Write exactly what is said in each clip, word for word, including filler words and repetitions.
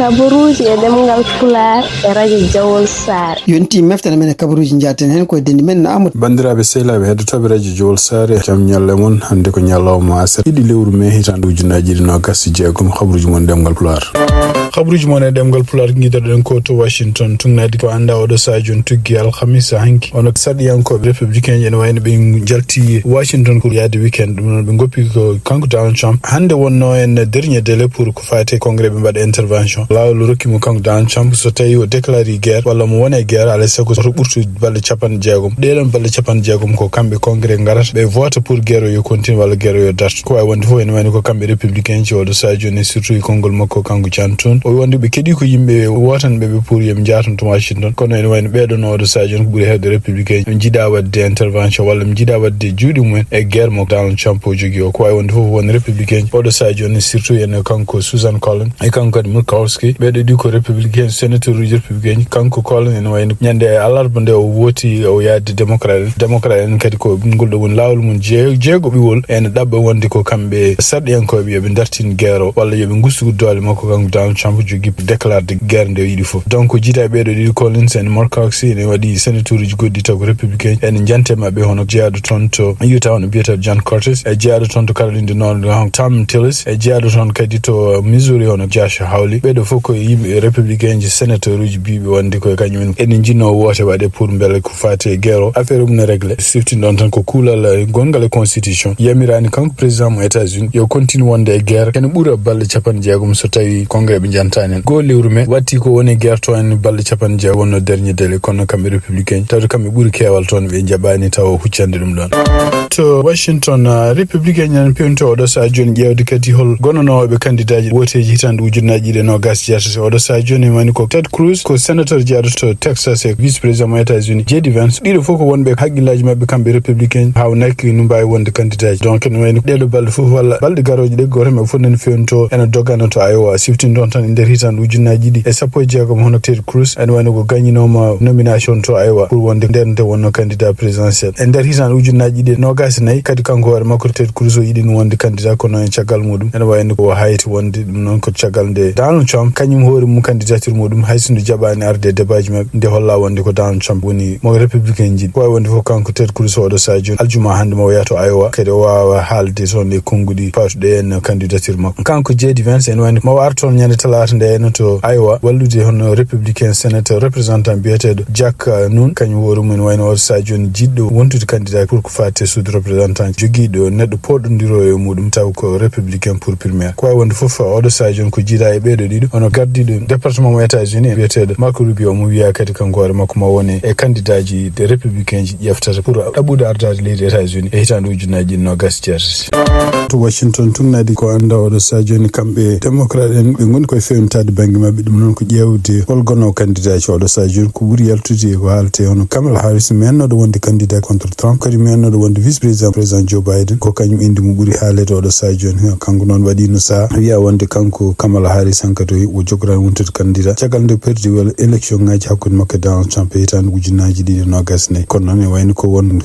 Kabaruuji e ɗemngal Pulaar e rajo Jawol Saare. Yonti meftere men e kabaruuji, njaaten heen koye denndi men no Amadou. Banndiraaɓe sehilaaɓe heɗotooɓe rajo Jawol Saare, jam ñalle mon. Hannde ko ñalawma aset, ɗiɗi lewru mee hitaande ujunnaji ɗiɗi noogas e jeegom. Kabaruuji mon ɗemngal Pulaar. Kabaruuji mon e ɗemngal Pulaar ngiidoɗen ko to Washington, tugnaade ko annda oɗo sahaa jooni tuggi alhamisa hanki. Ono sarɗiyankooɓe républicain en wayno ɓe njalti Washington ko yaade weekend. Ɗum noon ɓe ngoppi ko kanko Donald Trump. Hannde wonno en dernier délai pour ko faati e congrès ɓe mbaɗa intervention. Laawol rokki mo kanko Donald Trump so tawi o déclare guerre walla mo wona e guerre, alaa e sago so ɓurtu balɗe capanɗe jeegom. Ɗee ɗoon balɗe capanɗe jeegom ko kamɓe congrès ngarata ɓe vote pour guerre o yo continue walla guerre o yo darte. Ko waawi wonde fof ene wayno ko kamɓe républicain ji oɗo sahaa jooni, surtout e konngol makko kanko John Thune. O wi wonde ɓe keɗii ko yimɓe wootanɓe ɓe pour yo ɓe njaaton to Washington. Kono ene wayno ɓee ɗoon oɗo sahaa jooni ko ɓuri heewde républicain ɓe njiɗaa waɗde intervention walla ɓe njiɗaa waɗde juuɗe mumen e guerre mo Donald Trump o jogii o. Ko waawi wonde fof won républicain oɗo sahaa jooni, surtout ene kanko Susan Collins e kanko kadi Murkowski. Ɓee ɗo ɗi ko républicain, sénateur uji républicain. Kanko Collins ene wayno ñande alarba nde o wooti o yaade démocrate en. Démocrate en kadi ko ngol ɗo woni laawol mum jee-, jeego ɓiwol ene ɗaɓɓa wonde ko kamɓe sarɗiyankooɓe yo ɓe dartin guerre o walla yo ɓe ngustu doole makko kanko Donald Trump jogii déclare de guerre nde o yiɗi fof. Donc jiidaa ɓee ɗo ɗiɗi Collins en Murkowski ene waɗi sénateur uji goɗɗi taw ko républicain ene njante maɓɓe hono jeyaaɗo toon to Utah hono biyeteeɗo John Cortez e jeyaaɗo toon to Caroline du Nord hono Thom Tillis e jeyaaɗo toon kadi to Missouri hono Josh Hawley. Ɓee ɗo fof ko yimɓe républicain ji sénateur uji biiɓe wonde koye kañum en ene njinnoo woote waɗe pour mbele ko faati e guerre o affaire mum ne réglé. Siftin ɗoon tan ko kuulal gonngal e constitution yamiraani kanko président mo États-Unis yo continue wonde e guerre ene ɓura balɗe capanɗe jeegom so tawi congrès ɓe njantaani en. Goo lewru mee watti ko woni guerre to en balɗe capanɗe jeegom wonno dernier délai kono kamɓe républicain tawde kamɓe ɓuri keewal toon ɓe njaɓaani taw huccande ɗum ɗoon. To Washington, ah, républicain en pewto oɗo sahaa jooni ƴeewde kadi hol gonanooɓe candidat ji wooteeji hitaande ujunnaji ɗiɗi e noogas jeetati. Oɗo sahaa jooni woni ko Ted Cruz, ko sénateur jeyaaɗo to Texas e vice président mo États-Unis, J D Vance. Ɗiɗo fof ko wonɓe hakkillaaji maɓɓe kamɓe républicain, haawnaaki no mbaawi wonde candidat ji. Donc, ene wayno ɗee ɗo balɗe fof walla balɗe garooje ɗe, gooto maɓɓe fof nani fewndo ene dogana to Iowa. Siftin ɗoon tan e nder hitaande ujunnaji ɗiɗi e sappo e jeegom hono Ted Cruz ene wayno ko gañinooma nomination to Iowa pour wonde nden nde wonno candidat présidentiel. E nder hitaande ujunnaji ɗiɗi e noogas e nayi kadi kanko hoore makko Ted Cruz o yiɗino wonde candidat kono e caggal muɗum ene wayno ko hayti wonde ɗum noon ko caggal nde Donald Trump kañum hoore mum candidature muɗum hay so nde jaɓaani arde e débat ji maɓɓe nde holla wonde ko Donald Trump woni mo républicain jiɗi. Ko waawi wonde fof kanko Ted Cruz oɗo sahaa jooni aljuma hannde mo o yaha to Iowa kadi o waawa haalde toon e konnguɗi pawtuɗe en candidature makko. Kanko J D Vance ene wayno mo o artoon ñande talaata nde ene to Iowa wallude hono républicain sénateur représentant biyeteeɗo Jack, uh, Noone kañum hoore mum ene wayno oɗo sahaa jooni jiɗɗo wontude candidat pour ko faati e suudu représentant jogiiɗo neɗɗo pooɗondiro e muɗum taw ko républicain pour primaire. Ko waawi wonde fof oɗo sahaa jooni ko jiidaa e ɓee ɗo ɗiɗo hono gardiiɗo département mo États-Unis biyeteeɗo Marco Rubio mo wiyaa kadi kanko hoore makko ma wone e candidat ji de républicain ji ƴeftata pour ɗaɓɓude ardaade leydi États-Unis e hitaande ujunnaji ɗiɗi e noogas e jeetati. To Washington tugnaade ko annda oɗo sahaa jooni kamɓe démocrate en ɓe ngoni koye fewntaade bannge maɓɓe ɗum noon ko ƴeewde hol gonoowo candidat ji oɗo sahaa jooni ko ɓuri yaltude ko haaletee hono Kamala Harris meennooɗo wonde candidat contre Trump kadi meennooɗo wonde vice président président Joe Biden ko kañum inde mum ɓuri haaleede oɗo sahaa jooni. Kanko noon waɗiino sahaa wiyaa wonde kanko Kamala Harris hankadi o jogoraani wontude candidat caggal nde perdi walla élection ŋaaji hakkunde makko e Donald Trump e hitaande ujunnaji ɗiɗi e noogas e nayi. Kono noon e wayno ko won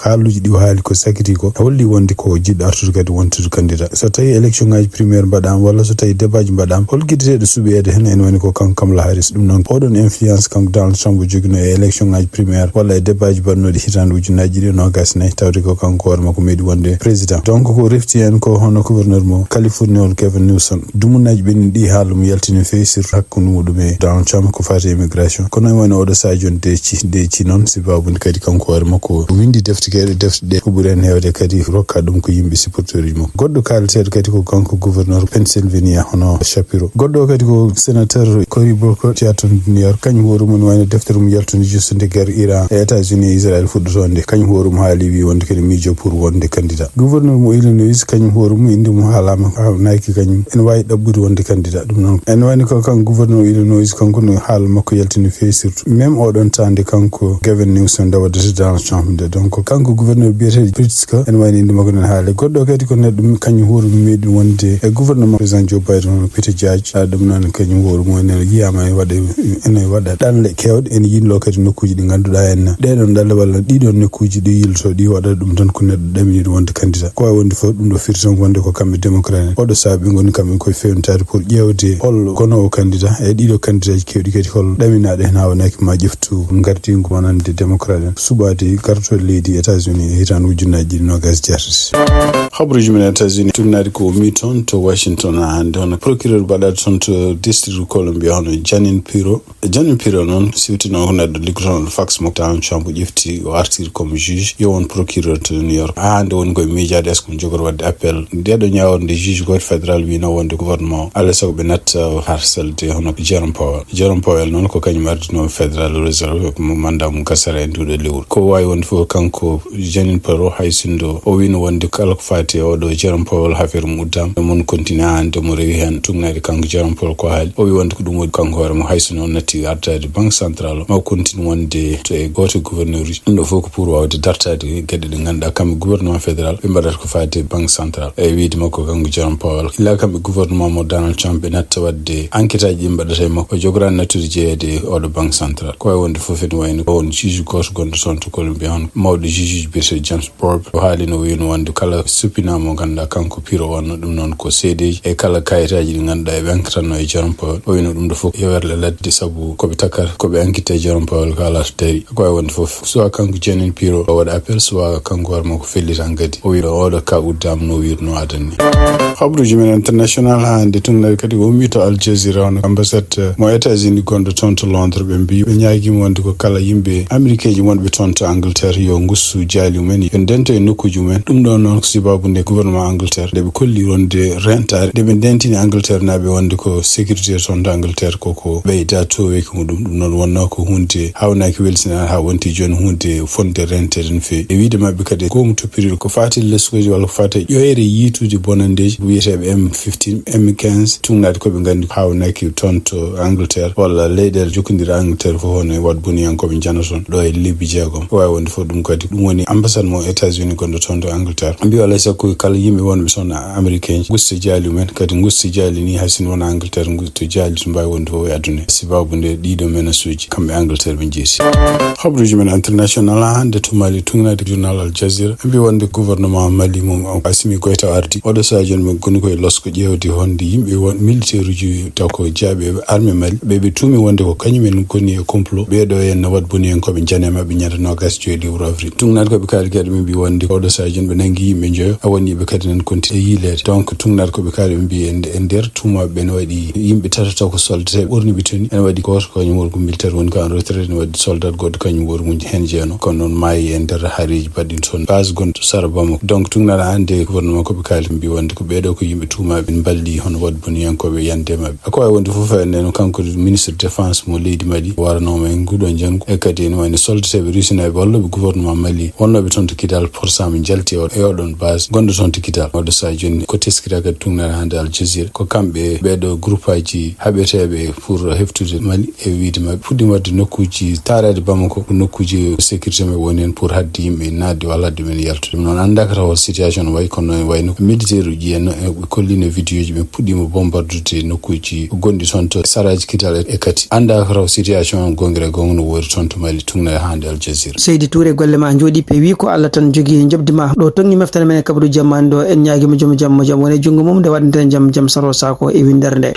haaluuji ɗi o haali ko sakiti ko holli wonde ko jiɗɗo artude kadi wontude candidat. So tawi élection ŋaaji primaire mbaɗaama walla so tawi débat ji mbaɗaama hol giddeteeɗo suɓeede heen ene wayno ko kanko Kamala Harris. Ɗum noon oɗon influence kanko Donald Trump o joginoo e élection ŋaaji primaire walla e débat ji mbaɗnooɗi hitaande ujunnaji ɗiɗi e noogas e nayi tawde ko kanko hoore makko meeɗi wonde président. Donc ko refti heen ko hono gouverneur mo Californie o Gavin Newsom. Dumunnaji ɓenni ɗi haala mo yalti no feewi surtout hakkunde muɗum e Donald Trump ko faati e immigration. Kono e wayno oɗo sahaa jooni deeci, deeci noon sibabude kadi kanko hoore makko o windi defte keewɗe, defte ɗe ko ɓuri heen heewde kadi rokka ɗum ko yimɓe supporteur uji makko. Goɗɗo kaaleteeɗo kadi ko kanko gouverneur Pennsylvania hono Shapiro. Goɗɗo o kadi ko sénateur Cory Booker jeyaaɗo toon New York. Kañum hoore mum wayno deftere mum yaltude juste nde guerre Iran e États-Unis e Israël fuɗɗotoo nde. Kañum hoore mum haali wi wonde kene miijo pour wonde candidat. Gouverneur mo Illinois kañum hoore mum inde mum haalaama haawnaki kañum ene waawi ɗaɓɓude wonde candidat. Ɗum noon ene wayno ko kanko gouverneur Illinois kanko no haala makko yalti no feewi surtout même oɗon tande kanko Gavin Newsom nde waddata Donald Trump nde. Donc kanko gouverneur biyeteeɗo Pritzker ene wayno inde makko nen haale. Goɗɗo kadi ko neɗɗo kañum hoore mum meeɗi wonde e gouvernement président Joe Biden hono Pete Judge. Ɗum noon, kañum wowru mum ene yiyaama ene waɗa, ene waɗa ɗanle keewɗe, ene yillo kadi nokkuuji ɗi ngannduɗaa en. Ɗee ɗoon ɗanle walla ɗii ɗoon nokkuuji ɗi yilto ɗi waɗa ɗum tan ko neɗɗo ɗaminide wonde candidat. Ko wayi wonde fof, ɗum ɗo firti tan wonde ko kamɓe démocrate en. Oɗo sahaa ɓe ngoni kamɓe koye fewnitaade pour ƴeewde hol gonoowo candidat e ɗii ɗoo candidaaji keewɗi kadi hol ɗaminaaɗo heen haa wonaki ma ƴeftu ngardiingu wonande démocrate en suɓaade gartol leydi États-Unis e hitaande ujunnaaji ɗiɗi noogaas jeetati. Habruuji men États-Unis, tugnaade ko mi toon to Washington hannde, hono procureur baɗaɗo toon to district Columbia, hono Janin Piro. Janin Piro noon siwtino ko neɗɗo liggotoɗo Fox mo Donald Trump ƴefti o artiri comme juge, yo won procureur to New York. Haa hannde woni koye miijaade est-ce que jogori waɗde appel. Nde ɗo ñaaworde juge gooto fédéral wino wonde gouvernement o alaa sago ɓe natta harsalde hono Jerome Powell. Jerome Powell noon ko kañum ardinoowo Federal Reserve, ko mo mandat mum gasata e nduɗo lewru. Ko waawi wonde fof, kanko Janin Piro, hay sinno o wino wonde kala ko faati e oɗo Jerome Powell, affaire mum uddaama, mon continue haa hannde mo rewi heen. Tugnaade kanko Jerome Powell ko haali, o wi wonde ko ɗum waɗi kanko hoore mum, hay sinno o natti artaade Banque Centrale, ma o continue wonde to e gooto e gouverneur uji. Ɗum ɗo fof ko pour waawde dartaade geɗe ɗe ngannduɗaa kamɓe gouvernement fédéral ɓe mbaɗata ko faati e Banque Centrale. E wiyde makko kanko Jerome Powell, illa kamɓe gouvernement mo Donald Trump ɓe natta waɗde enquête aji ɗi mbaɗata e makko, o jogoraani nattude jeyeede e oɗo Banque Centrale. Ko wayi wonde fof, ene wayno ko won juge gooto gonɗo toon to Columbia, hono mawɗo juge uji biyeteeɗo James Borb, o haalino, o wino wonde kala suppinaa mo ngannduɗaa kanko Piro wonno ɗum noon ko seedeeji e kala kayitaaji ɗi ngannduɗaa eɓe enquêtanoo e Jerome Powell. O wino ɗum ɗo fof yo werle ladde, sabu ko ɓe takkata, ko ɓe enquête e Jerome Powell ko alaa to darii. Ko wayi wonde fof, soit kanko Janin Piro o waɗa appel, soit kanko hoore makko fellita kadi. O wi oɗo ka uddaama no wirno adan ni. Habruuji men international haa hannde tugnaade kadi o ummi to Al Jazeera, hono ambassade mo États-Unis gonɗo toon to Londres. Ɓe mbi ɓe ñaagiima wonde ko kala yimɓe américain ji wonɓe toon to Angleterre yo ngustu jaali mumen, yo ndento e nokkuuji mumen. Ɗum ɗo noon ko sababu nde gouvernement Angleterre nde ɓe kolli wonde rentaare, nde ɓe ndentini Angleterre naaɓe wonde ko sécurité toon to Angleterre koko ɓeyda toweki muɗum. Ɗum noon wonno ko huunde hawnaaki welsinaa haa wonti jooni huunde fonde renteede no feewi. E wiyde maɓɓe kadi, goomu toppitiiɗo ko faati leskoji walla ko faati e ƴoyre yiitude bonanndeeji wiyeteeɓe M fifteen, M quinze, tugnaade ko ɓe nganndi hawnaaki toon to Angleterre walla leyɗeele jokkondirɗe Angleterre fof, hono e waɗ boniyankooɓe njana toon ɗo e lebbi jeegom. Ko waawi wonde fof ɗum kadi, ɗum woni ambassade mo États-Unis gonɗo toon to Angleterre. Mbi alaa e sago kala yimɓe wonɓe toon américain ji, ngusta jaali mumen, kadi ngusta jaali ni hay sinno wona Angleterre, ngusta jaali to mbaawi wonde fof e aduna. Sababu nde ɗiɗo menace uji kamɓe Angleterre ɓe jeesi. Habruuji men international haa hannde to Mali, tugnaade journal Al Jazeera, mbi wonde gouvernement Mali mo Assimi Goïta ardi, oɗo sahaa jooni ɓe ngoni koye losko ƴeewde honde yimɓe won militaire uji taw ko jaaɓe armée Mali, ɓe ɓe tuumi wonde ko kañum en ngoni e complot. Ɓeeɗo en no waɗ boniyankooɓe njana e maɓɓe ñande noogaas e joy lewru avril. Tugnaade ko ɓe kaali kadi ɓe mbi wonde oɗo sahaa jooni ɓe nangi yimɓe njoyo, a woni ɓe kadi nan konti e yiileede. Donc tugnaade ko ɓe kaali ɓe mbi e nde-, e nder tuumaaɓe ɓe no waɗi yimɓe tato taw ko soldateeɓe ɓorniiɓe tenue. Ene waɗi gooto ko kañum woni ko militaire woni ko en retraite, ene waɗi soldat goɗɗo kañum woni mum heen jeeno. Kono noon maayi e nder haareeji baɗɗi toon base gonɗo sara Bamako. Donc tugnaade hannde gouvernement ko ɓe kaali mbi wonde ko ɓeeɗo ko yimɓe tuumaaɓe ɓe mballi hono waɗ boniyankooɓe yande maɓɓe. Ko wayi wonde fof ene no kanko ministre défense mo leydi Mali waranooma e nguɗo njanngu e kadi ene wayno soldateeɓe rusinaaɓe wallooɓe gouvernement Mali wonnooɓe toon to Kidal porsaama njalti e o-, e oɗon base gonɗo toon to Kidal. Oɗo sahaa jooni ko teskita kadi tugnaade hannde Al Jazeera ko kamɓe ɓeeɗo groupe aji haɓeteeɓe pour heftude Mali e wiyde maɓɓe puɗɗiima waɗde nokkuuji taaraade Bamako, ko nokkuuji sécurité maɓɓe woni heen pour haɗde yimɓe naatde walla haɗde men yaltude. Ɗum noon anndaaka taw situation no wayi, kono no wayno militaire uji en, e ɓe kollino vidéo ji, ɓe puɗɗiima bombardude nokkuuji gonɗi toon to saraaji Kidal e, e kadi anndaaka taw situation on goonga e goonga no woori toon to Mali, tugnaade hannde Al Jazeera. Seydi Touré, golle ma njooɗii peewi, ko Allah tan jogii njoɓdi ma. Ɗo toŋŋi meftere men e kabaruuji jamma ɗo, en ñaagiima joom jam mo jam wona e junngo mum nde waɗanten jam jam saro sako e winndere nde.